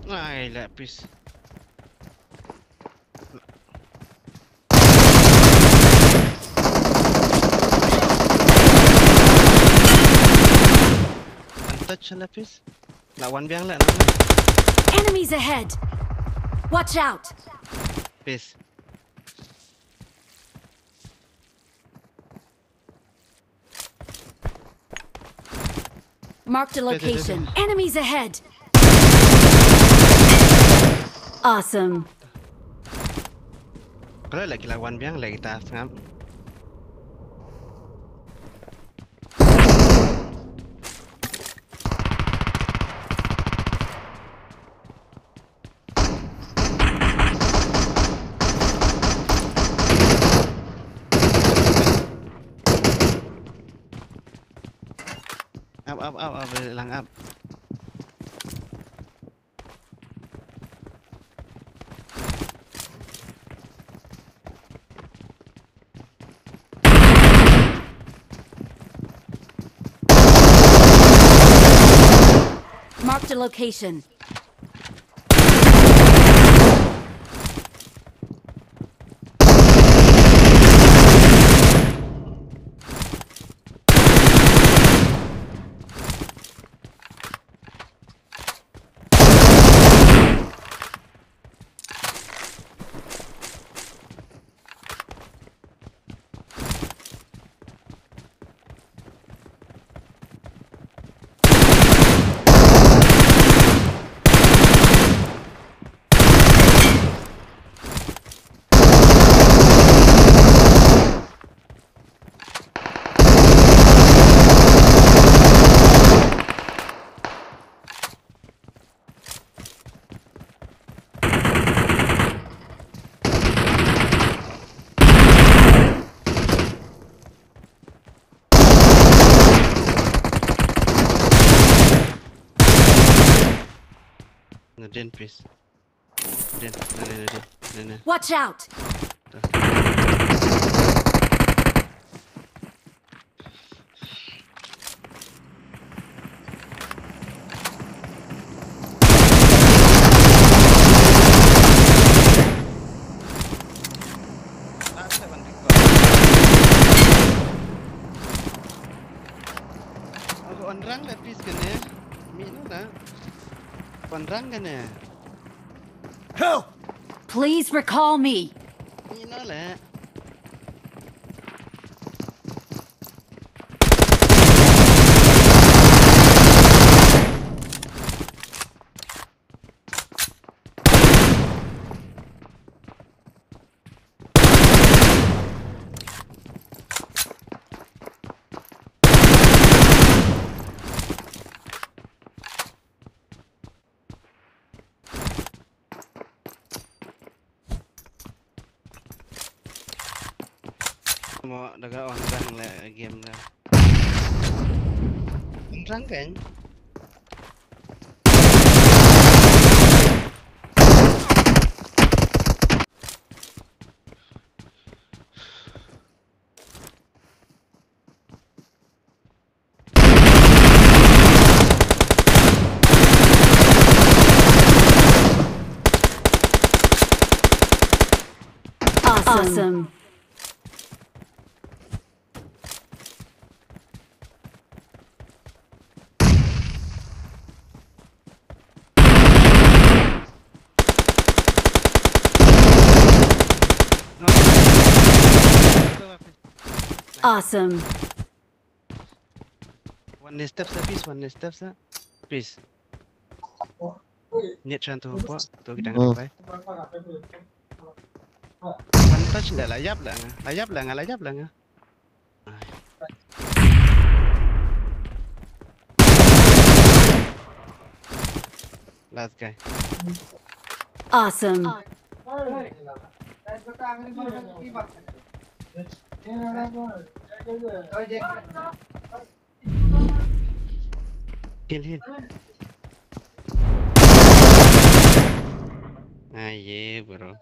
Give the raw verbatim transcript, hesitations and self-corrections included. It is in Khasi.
Ai, la pis. Untouch la pis. La wan biang la na. Enemies ahead! Watch out! Pis. Marked a location. Enemies ahead! Awesome. Kala lagi lawan biang lagi tas ngam. Up, up, up, up, lang up. Marked a location. Na den, please. Den, na den, na den, na den. Watch out! Wan rang da pis kane. Mi no na. Wan rang kane. Help! Please recall me. Mi no le. Mo daga on rang le game da. On rang kan? Awesome. Awesome. One step sa, please, one step sa. Please. Net shan tu hapoh, tu kita kena bai. One touch la, la yap la nga, la yap la nga, la yap la nga. Last guy. Awesome. Heal, heal. Ah, yeah, bro.